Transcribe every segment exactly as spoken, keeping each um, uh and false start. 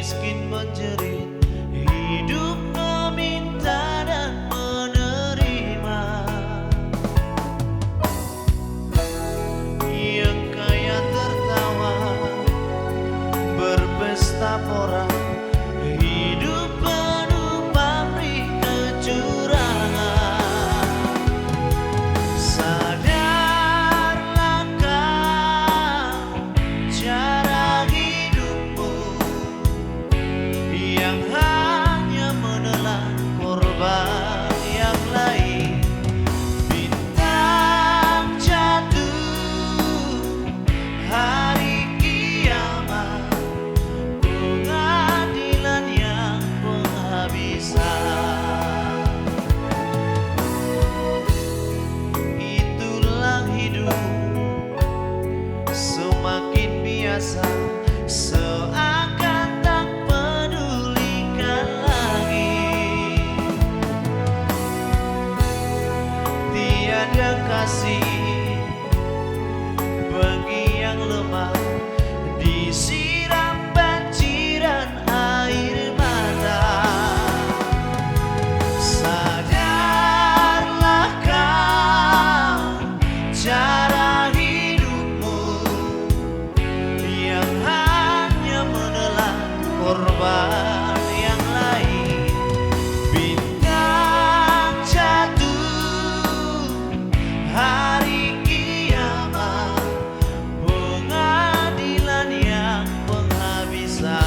miskin menjerit, hidup meminta dan menerima. Yang kaya tertawa, berpesta pora, hidup penuh pamrih kecurangan. Sadarlah kau, cara hidupmu yang hanya menelan korban yang lain. Bintang jatuh, hari kiamat, pengadilan yang penghabisan. Itulah hidup. Semakin biasa, seakan tak pedulikan lagi. Tiada kasih bagi yang lemah, disiram banjiran air mata. Sadarlah kau, cara hidupmu yang hanya menelan korban yang lain. Bintang jatuh, hari kiamat, pengadilan yang penghabisan.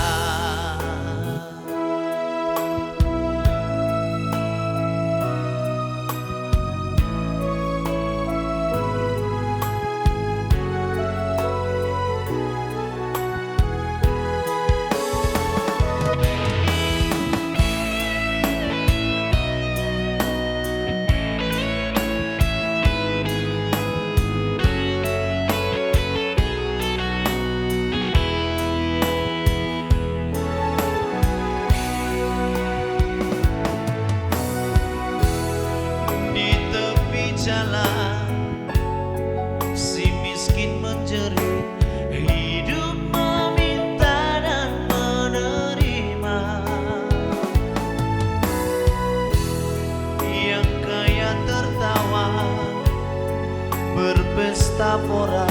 Di tepi jalan, si miskin menjerit, hidup meminta dan menerima. Yang kaya tertawa, berpesta pora,